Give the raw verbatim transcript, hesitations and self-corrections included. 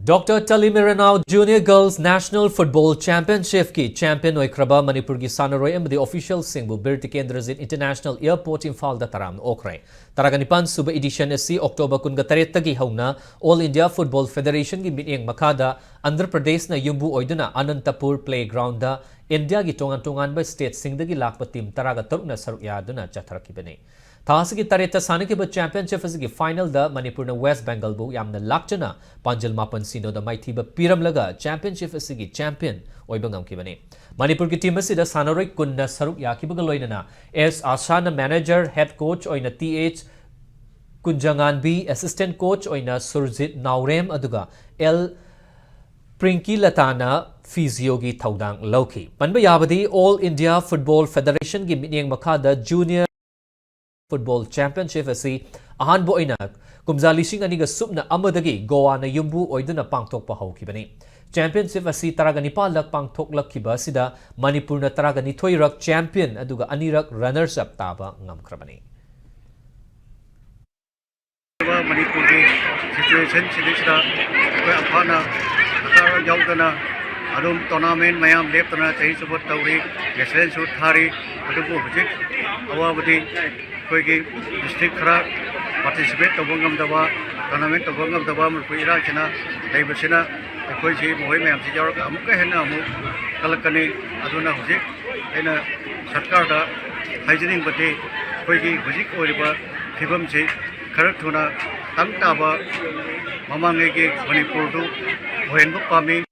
Doctor Talimirnao Junior Girls National Football Championshipꯀꯤ champion ꯑꯣꯏꯈ꯭ꯔꯕ ꯃꯅꯤꯄꯨꯔꯒꯤ ꯁꯥꯟꯅꯔꯣꯏ ꯑꯃꯗꯤ officialꯁꯤꯡꯕꯨ ꯕꯤꯔ ꯇꯤꯀꯦꯟꯗ꯭ꯔꯖꯤꯠ International Airport ꯏꯝꯐꯥꯜꯗ ꯇꯔꯥꯝꯅ ꯑꯣꯛꯈ꯭ꯔꯦ꯫ ꯇꯔꯥꯒ ꯅꯤꯄꯥꯟ ꯁꯨꯕ edition ꯑꯁꯤ October ꯀꯨꯟꯒ ꯇꯔꯦꯠꯇꯒꯤ ꯍꯧꯅ All India Football Federationꯒꯤ ꯃꯤꯠꯌꯦꯡ ꯃꯈꯥꯗ ꯑꯟꯙ꯭ꯔ ꯄ꯭ꯔꯗꯦꯁꯅ ꯌꯨꯝꯕꯨ ꯑꯣꯏꯗꯨꯅ ꯑꯅꯟꯇꯄꯨꯔ Playgroundꯗ ꯏꯟꯗꯤꯌꯥꯒꯤ ꯇꯣꯉꯥꯟ ꯇꯣꯉꯥꯟꯕ stateꯁꯤꯡꯗꯒꯤ ꯂꯥꯛꯄ team ꯇꯔꯥꯒ ꯇꯔꯨꯛꯅ ꯁꯔꯨꯛ ꯌꯥꯗꯨꯅ ꯆꯠꯊꯔꯛꯈꯤꯕꯅꯤ꯫ ꯊꯥ ꯑꯁꯤꯒꯤ ꯇꯔꯦꯠꯇ ꯁꯥꯟꯅꯈꯤꯕ championship ꯑꯁꯤꯒꯤ finalꯗ ꯃꯅꯤꯄꯨꯔꯅ West Bengalꯕꯨ ꯌꯥꯝꯅ ꯂꯥꯛꯆꯅ ꯄꯥꯟꯖꯤꯜ ꯃꯥꯄꯟ ꯁꯤꯅꯣꯗ ꯃꯥꯏꯊꯤꯕ ꯄꯤꯔꯝꯂꯒ championship ꯑꯁꯤꯒꯤ champion ꯑꯣꯏꯕ ꯉꯝꯈꯤꯕꯅꯤ꯫ ꯃꯅꯤꯄꯨꯔꯒꯤ team ꯑꯁꯤꯗ ꯁꯥꯟꯅꯔꯣꯏ ꯀꯨꯟꯅ ꯁꯔꯨꯛ ꯌꯥꯈꯤꯕꯒ ꯂꯣꯏꯅꯅ ꯑꯦꯁ ꯑꯥꯁꯥꯅ manager, head coach ꯑꯣꯏꯅ ꯇꯤ ꯑꯦꯆ ꯀꯨꯟꯖꯉꯥꯟꯕꯤ, assistant coach ꯑꯣꯏꯅ ꯁꯨꯔꯖꯤꯠ ꯅꯥꯎꯔꯦꯝ, ꯑꯗꯨꯒ ꯑꯦꯜ ꯄ꯭ꯔꯤꯡꯀꯤ ꯂꯇꯥꯅ physioꯒꯤ ꯊꯧꯗꯥꯡ ꯂꯧꯈꯤ꯫ ꯄꯟꯕ ꯌꯥꯕꯗꯤ All India Football Federationꯒꯤ ꯃꯤꯠꯌꯦꯡ ꯃꯈꯥꯗ Junior Football Championship ꯑꯁꯤ ꯑꯍꯥꯟꯕ ꯑꯣꯏꯅ ꯀꯨꯝꯖꯥ ꯂꯤꯁꯤꯡ ꯑꯅꯤꯒ ꯁꯨꯞꯅ ꯑꯃꯗꯒꯤ ꯒꯣꯋꯥꯅ ꯌꯨꯝꯕꯨ ꯑꯣꯏꯗꯨꯅ ꯄꯥꯡꯊꯣꯛꯄ ꯍꯧꯈꯤꯕꯅꯤ꯫ Championship ꯑꯁꯤ ꯇꯔꯥꯒ ꯅꯤꯄꯥꯜꯂꯛ ꯄꯥꯡꯊꯣꯛꯂꯛꯈꯤꯕ ꯑꯁꯤꯗ ꯃꯅꯤꯄꯨꯔꯅ ꯇꯔꯥꯒ ꯅꯤꯊꯣꯏꯔꯛ champion ꯑꯗꯨꯒ ꯑꯅꯤꯔꯛ runners up ꯇꯥꯕ ꯉꯝꯈ꯭ꯔꯕꯅꯤ꯫ ꯃꯅꯤꯄꯨꯔꯒꯤ situation ꯁꯤꯗꯩꯁꯤꯗ ꯑꯩꯈꯣꯏ ꯑꯝꯐꯥꯅ ꯁꯔꯀꯥꯔ ꯌꯥꯎꯗꯅ ꯑꯗꯨꯝ tournament ꯃꯌꯥꯝ ꯂꯦꯞꯇꯅ ꯆꯍꯤ ꯆꯨꯞꯄ ꯇꯧꯔꯤ, nationalꯁꯨ ꯊꯥꯔꯤ꯫ ꯑꯗꯨꯕꯨ ꯍꯧꯖꯤꯛ ꯑꯋꯥꯕꯗꯤ ꯑꯩꯈꯣꯏꯒꯤ district ꯈꯔ participate ꯇꯧꯕ ꯉꯝꯗꯕ, tournament ꯇꯧꯕ ꯉꯝꯗꯕ ꯃꯅꯤꯄꯨꯔ ꯏꯔꯥꯡꯁꯤꯅ ꯂꯩꯕꯁꯤꯅ ꯑꯩꯈꯣꯏꯁꯤ ꯃꯈꯣꯏ ꯃꯌꯥꯝꯁꯤ ꯌꯥꯎꯔꯒ ꯑꯃꯨꯛꯀ ꯍꯦꯟꯅ ꯑꯃꯨꯛ ꯀꯜꯂꯛꯀꯅꯤ꯫ ꯑꯗꯨꯅ ꯍꯧꯖꯤꯛ ꯑꯩꯅ ꯁꯔꯀꯥꯔꯗ ꯍꯥꯏꯖꯅꯤꯡꯕꯗꯤ ꯑꯩꯈꯣꯏꯒꯤ ꯍꯧꯖꯤꯛ ꯑꯣꯏꯔꯤꯕ ꯐꯤꯕꯝꯁꯤ ꯈꯔ ꯊꯨꯅ ꯇꯪ ꯇꯥꯕ ꯃꯃꯥꯡꯉꯩꯒꯤ ꯃꯅꯤꯄꯨꯔꯗꯨ ꯑꯣꯏꯍꯟꯕ ꯄꯥꯝꯃꯤ꯫